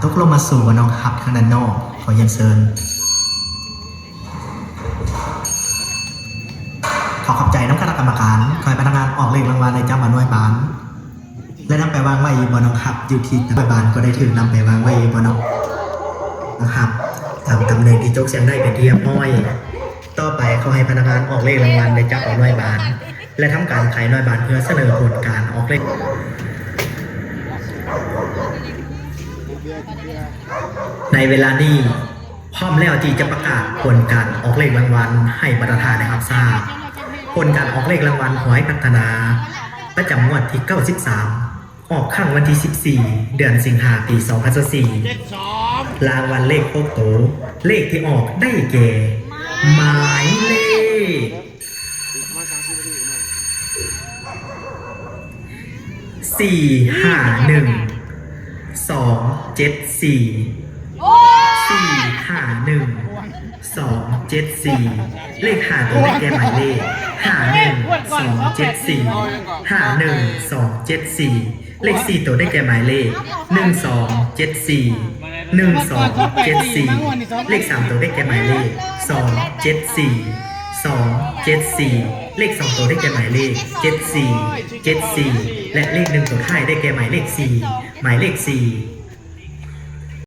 ຕົກລົງມາສູ່ບ່ອນນ້ອງຮັບທາງດ້ານນອກ. ຂໍຮຽນເຊີນ. ຂໍຂອບໃຈນຳຄະນະກຳມະການ. ຂໍໃຫ້ພະນັກງານອອກເລກລາງວັນໄດ້ຈັບເອົາໜ່ວຍບານ ແລະ ນຳໄປວາງໄວ້ຢູ່ບ່ອນນ້ອງຮັບ ຢູ່ທີ່ໜ້າໜ່ວຍບານກໍໄດ້ຖືກນຳໄປວາງໄວ້ຢູ່ບ່ອນນ້ອງຮັບ ຕາມຕຳແໜ່ງທີ່ຕົກສຽງໄດ້ເປັນທີ່ຮຽບຮ້ອຍ. ຕໍ່ໄປ ຂໍໃຫ້ພະນັກງານອອກເລກລາງວັນໄດ້ຈັບເອົາໜ່ວຍບານ ແລະ ທຳການໄຂໜ່ວຍບານເພື່ອສະເໜີຜົນການອອກເລກ. ໃນເວລານີ້ ພ້ອມແລ້ວທີ່ຈະປະກາດຜົນການອອກເລກລາງວັນໃຫ້ບັນດາທ່ານໄດ້ຮັບຊາບ. ຜົນການອອກເລກລາງວັນຫວຍພັດທະນາ ປະຈຳງວດທີເກົ້າສິບສາມ ອອກຄັ້ງວັນທີສິບສີ່ ເດືອນສິງຫາ ປີສອງພັນຊາວສີ່. ລາງວັນເລກຫົກໂຕ ເລກທີ່ອອກໄດ້ແກ່ ໝາຍເລກ ສີ່ຫ້າໜຶ່ງ ສອງເຈັດສີ່ ສີ່ຫ້າໜຶ່ງ ສອງເຈັດສີ່ ເລກຫ້າໂຕໄດ້ແກ່ໝາຍເລກ ຫ້າໜຶ່ງ ສອງເຈັດສີ່ ຫ້າໜຶ່ງ ສອງເຈັດສີ່ ເລກສີ່ໂຕໄດ້ແກ່ໝາຍເລກ ໜຶ່ງສອງເຈັດສີ່ ໜຶ່ງສອງເຈັດສີ່ ເລກສາມໂຕໄດ້ແກ່ໝາຍເລກ ສອງເຈັດສີ່ ສອງເຈັດສີ່ ເລກສອງໂຕໄດ້ແກ່ໝາຍເລກ ເຈັດສີ່ ເຈັດສີ່ ແລະ ເລກໜຶ່ງໂຕທ້າຍໄດ້ແກ່ໝາຍເລກສີ່ ໝາຍເລກສີ່